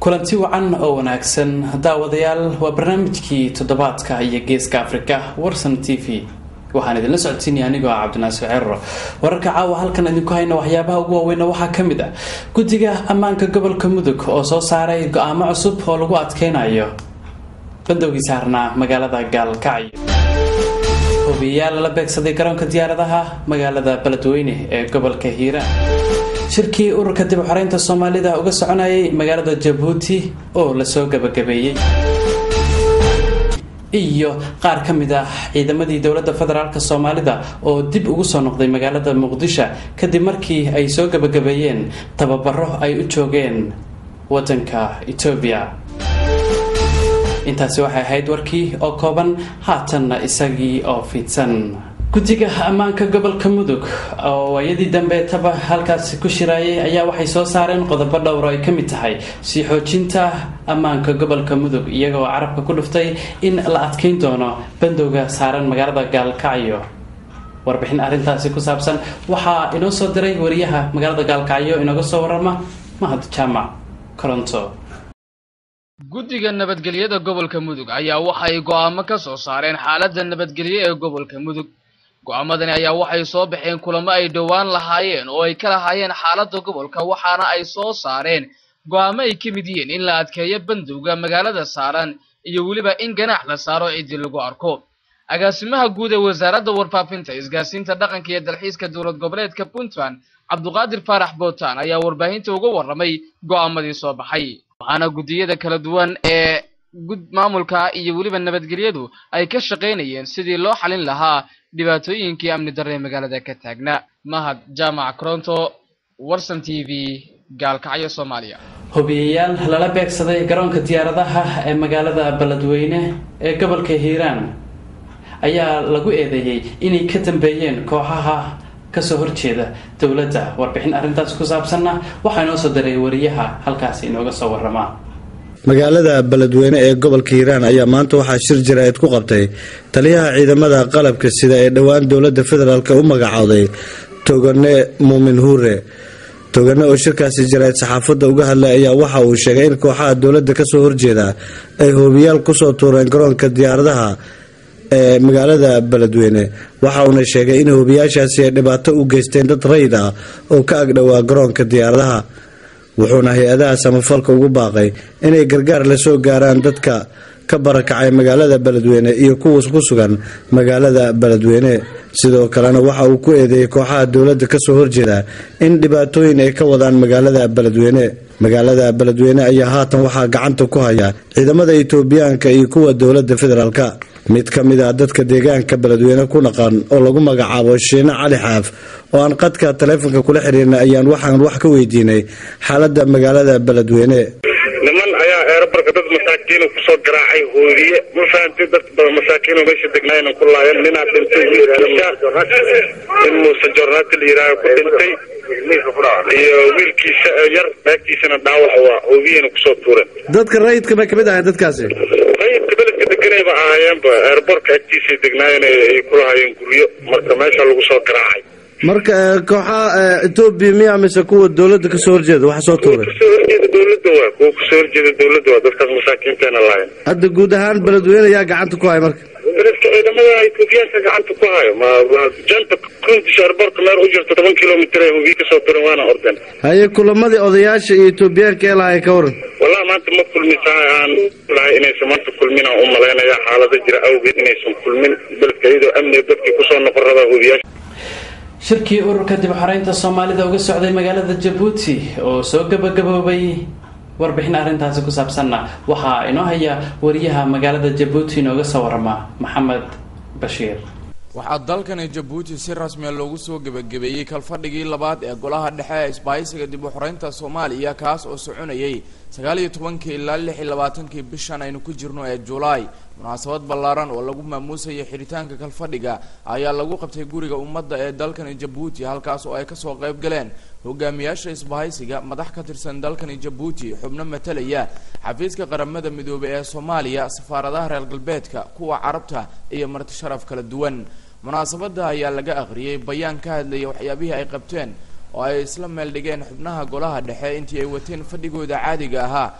Kulanti wacan oo wanaagsan, daawadayaal. Waa barnaamijkii toddobaadka iyo Geeska Afrika, Warsan TV. Waxaan idinla socodsiinaya anigoo ah Cabdinaasir Cerro. Wararka caawa halkan idinku hayna waxyaabaha ugu waaweyna waxaa ka mid ah guddiga ammaanka gobolka Mudug oo soo saaray go-aamo cusub oo lagu adkeynayo bandowgii saarnaa magaalada Gaalkacyo, hubiyayaal lala beegsaday garoonka diyaaradaha magaalada Beledweyne ee gobolka Hiiraan, shirkii ururka dib u xoreynta Soomaalida uga soconayay magaalada Jabuuti oo lasoo gabagabeeyey, iyo qaar ka mid ah ciidamadii dowladda federaalk Soomaalida oo dib ugu soo noqday magaalada Muqdisho kadib markii ay soo gabagabeeyeen tababaro ay u joogeen wadanka Etoobiya. Intaasi waxay ahayd warkii oo kooban, haatanna isagii oo fidsan. Guddiga ammaanka gobolka Mudug oo waayadii dambe taba halkaasi ku shiraayay ayaa waxay soo saareen qodobo dhowr oo ay ka mid tahay sii xoojinta ammaanka gobolka Mudug, iyagoo carabka ku dhuftay in la adkeyn doono bandowga saaran magaalada Gaalkacyo. Warbixin arrintaasi ku saabsan waxaa inoo soo diray wariyaha magaalada Gaalkacyo inooga soo warama, Mahad Jaamac Koronto. Guddiga nabadgelyada gobolka Mudug ayaa waxay go'aamo ka soo saareen xaaladda nabadgelyo ee gobolka Mudug. Go'aamadani ayaa waxay soo baxeen kulamo ay dhowaan lahaayeen oo ay ka lahaayeen xaaladda gobolka, waxaana ay soo saareen go'aamo ay ka mid yihiin in la adkeeyo bandowga magaalada saaran iyo weliba in ganaax la saaro ciddii lagu arko. Agaasimaha guud ee Wasaaradda Warfaafinta, Isgaarsiinta, Dhaqanka iyo Dalxiiska Dowlad Goboleedka Puntland, Cabduqaadir Faarax Bootaan, ayaa warbaahinta uga warramay go'aamadii soo baxay, waxaana guddiyada kala duwan ee gud maamulka iyo weliba nabadgelyadu ay ka shaqaynayeen sidii loo xalin lahaa dhibaatooyinkii amni darre ee magaalada ka taagnaa. Mahad Jaamac Coronto, Warsan TV, Gaalkacyo, Soomaaliya. Hubiyayaal lala beegsaday garoonka diyaaradaha ee magaalada Beledweyne ee gobolka Hiiraan ayaa lagu eedeeyey inay ka dambeeyeen kooxaha kasoo horjeeda dowladda. Warbixin arrintaas ku saabsanna waxaa inoo soo diray wariyaha halkaasi inooga soo waramaa. Magaalada Beledweyne ee gobolka Hiiraan ayaa maanta waxaa shir jaraa'id ku qabtay taliyaha ciidamada qalabka sida ee dhowaan dowladda federaalk u magacowday, Togane Muumin Huure. Togane oo shirkaasi jaraa'id saxaafadda uga hadlay ayaa waxa uu sheegay in kooxaha dowladda kasoo horjeeda ay hoobiyaal kusoo tuureen garoonka diyaaradaha ee magaalada Beledweyne. Waxa uuna sheegay in hoobiyaashaasi ay dhibaato u geysteen dad rayid ah oo ka agdhowaa garoonka diyaaradaha, wuxuuna hay-adaha samafalka ugu baaqay inay gargaar lasoo gaaraan dadka ka barakacay magaalada Beledweyne iyo kuwa ku sugan magaalada Beledweyne. Sidoo kalena waxa uu ku eedeeyey kooxaha dowladda kasoo horjeeda in dhibaatooyin ay ka wadaan magaalada Beledweyne. Magaalada Beledweyne ayaa haatan waxaa gacanta ku haya ciidamada Itoobiyaanka iyo kuwa dowladda federaalka. Mid ka mid ah dadka deegaanka Beledweyne ku dhaqan oo lagu magacaabo Shiine Cali Xaaf oo aan qadka taleefonka kula xiriirnay ayaan waxaan wax ka weydiinay xaaladda magaalada Beledweyne. Niman ayaa airportka dad masaakiina kusoo garaacay hoodiye, ma fahantay? Dad badan masaakiino meesha degnaayna ku laayan. Ninaa dhintay, wiilkiisa in Muuse Jornaati la yihaaho ku dhintay iyo wiilkiisa yar, naagtiisana dhaawac waa hoobiyena kusoo tuureen. Dadka rayidka may kamid ahayn dadkaasi? Rayidka beledka deganayba ahaayeenba, airportka agtiisay degnaayeen, ay kulahaayeen guryo, marka meesha lagu soo garaacay. Marka kooxaha Etoobiya miya mise kuwa dowladda kasoo horjeeda waxa soo tuuray? Kasoo horjeeda dowladda waa kuwa kasoo horjeeda dowladda, waa dadkaas masaakiinteena laayan. Hadda guud ahaan Beledweyne ayaa gacanta ku haya marka? Beledka ciidamada Etoobiyaanka gacanta ku hayo. Ma janta kuntis airportka meel u jirto 10 kilomitr ay hubiye kasoo turen, waana ordeen. Haye, kulamadii odayaasha iyo Etoobiyaanka ee lahayn ka waran? Wallahi maanta ma kulmisaa aan lahay, inaysan maanta kulmin aan u malaynaya, xaalado jira awgeed inaysan kulmin. Beledka iyadoo amniga dadkii kusoo noqon rabaa hubiyaasha. Shirkii ururka dib xoreynta Soomaalida uga socday magaalada Jabuuti oo soo gabagaboobay, warbixin arrintaasi ku saabsanna waxaa inoo haya wariyaha magaalada Jabuuti inooga soo warama, Maxamed Bashiir. Waxaa dalkani Jabuuti si rasmiya loogu soo gebagabeeyey kalfadhigii labaad ee golaha dhexe ee isbahaysiga dib u xoreynta Soomaaliya, kaas oo soconayay 19-kii ilaa 26-kii bishan aynu ku jirno ee Julaay. Munaasabad ballaaran oo lagu maamuusayay xidhitaanka kalfadhiga ayaa lagu qabtay guriga ummadda ee dalkani Jabuuti, halkaas oo ay kasoo qayb galeen hogaamiyaasha isbahaysiga, madax ka tirsan dalkani Jabuuti, xubno matalaya xafiiska Qaramada Midoobay ee Soomaaliya, safaaradaha reer galbeedka, kuwa Carabta iyo marti sharaf kala duwan. Munaasabada ayaa laga akhriyay bayaan ka hadlaya waxyaabihii ay qabteen oo ay isla meel dhigeen xubnaha golaha dhexe intii ay wateen fadhigooda caadiga ahaa.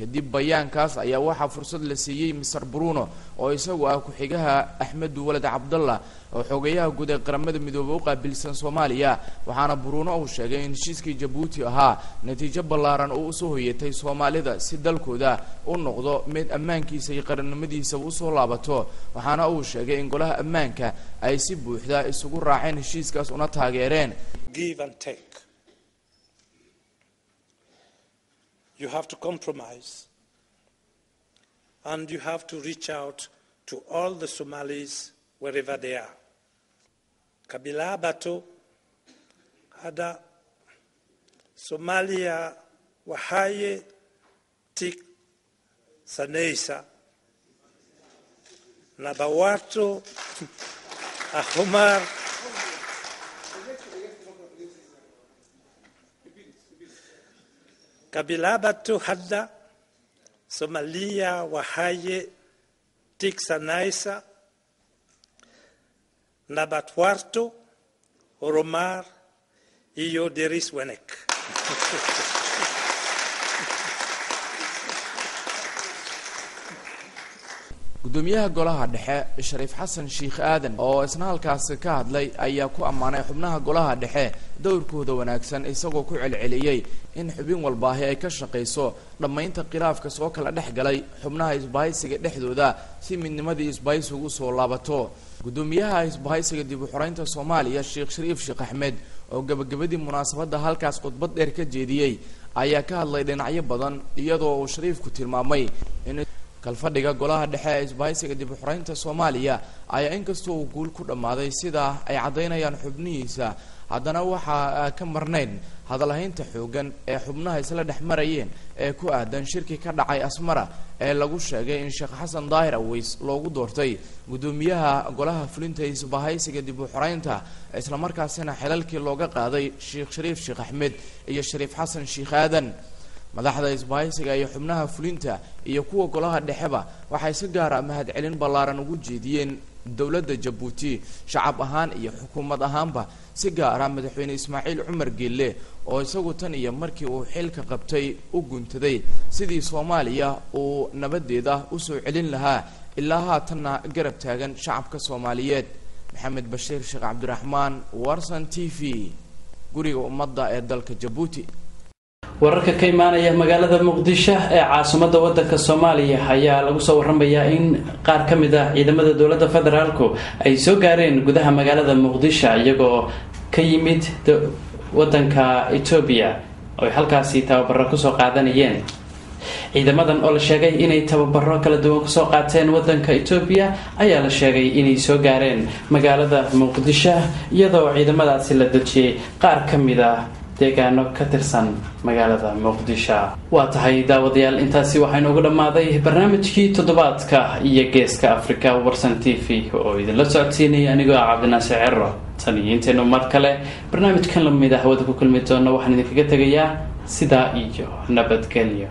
Kadib bayaankaas ayaa waxaa fursad la siiyey Mister Bruno, oo isagu ah ku-xigaha Axmed Walad Cabdallah oo xogeyaha guud ee Qaramada Midoobey u qaabilsan Soomaaliya. Waxaana Bruno uu sheegay in heshiiskii Jabuuti ahaa natiijo ballaaran oo usoo hoyatay Soomaalida si dalkooda u noqdo mid ammaankiisa iyo qarannimadiisa usoo laabato. Waxaana uu sheegay in golaha ammaanka ay si buuxda isugu raaceen heshiiskaas una taageereen. Give and take. You have to compromise and you have to reach out to all the Somalis wherever they are. Kabila bato hada Somalia waxay tigsanaysaa nabad horumar. Kabilabato hadda Somalia waxay tigsanaysaa nabad waarta, horumar iyo deris wanaag. Gudoomiyaha golaha dhexe Shariif Xasan Sheikh Aadan oo isna halkaasi ka hadlay ayaa ku ammaanay xubnaha golaha dhexe dowrkooda wanaagsan, isagoo ku celceliyey in xubin walbaahi ay ka shaqayso dhammaynta khilaafka soo kala dhex galay xubnaha isbahaysiga dhexdooda si midnimadii isbahaysigu usoo laabato. Gudoomiyaha isbahaysiga dib u xoreynta Soomaaliya Sheekh Shariif Sheekh Axmed oo gabagabadii munaasabadda halkaas khudbad dheer ka jeediyey ayaa ka hadlay dhinacyo badan, iyadoo uu Shariifku tilmaamay in kalfadhiga golaha dhexe ee isbahaysiga dib u xoreynta Soomaaliya ayaa inkastoo uu guul ku dhammaaday sidaa ay caddaynayaan xubnihiisa, haddana waxaa ka marnayn hadalhaynta xoogan ee xubnaha isla dhex marayeen ee ku aadan shirki ka dhacay Asmara ee lagu sheegay in Sheekh Xasan Daahir Aweys loogu doortay gudoomiyaha golaha fulinta isbahaysiga dib u xoreynta, islamarkaasina xilalkii looga qaaday Sheekh Shariif Sheekh Axmed iyo Shariif Xasan Sheekh Aadan. Madaxda isbahaysiga iyo xubnaha fulinta iyo kuwa golaha dhexeba waxay si gaara mahadcelin ballaaran ugu jeediyeen dowladda Jabuuti shacab ahaan iyo xukuumad ahaanba, si gaara madaxweyne Ismaaciil Cumar Geelle oo isagu tan iyo markii uu xilka qabtay u guntaday sidii Soomaaliya uu nabadeeda usoo celin lahaa, ilaa haatanna garab taagan shacabka Soomaaliyeed. Maxamed Bashiir Sheekh Cabdiraxmaan, Warsan TV, guriga ummadda ee dalka Jabuuti. Wararka ka imaanaya magaalada Muqdisho ee caasimadda wadanka Soomaaliya ayaa lagu soo waramayaa in qaar ka mid ah ciidamada dowladda federaalku ay soo gaareen gudaha magaalada Muqdisho, iyagoo ka yimid wadanka Etoobiya oo ay halkaasi tababaro kusoo qaadanayeen. Ciidamadan oo la sheegay inay tababaro kala duwan kusoo qaateen wadanka Etoobiya ayaa la sheegay inay soo gaareen magaalada Muqdisho, iyadoo ciidamadaasi la dejiyey qaar ka mid ah deegaano ka tirsan magaalada Muqdisho. Waa tahay daawadayaal, intaasi waxaa inoogu dhammaaday barnaamijkii toddobaadka iyo Geeska Africa Warsan TV oo idinla socodsiinaya anigoo ah Cabdinaasir Cero. Tan iyo intaynu mar kale barnaamijkan lamid ah hawada ku kulmi doono, waxaan idinkaga tegayaa sidaa iyo nabadgelyo.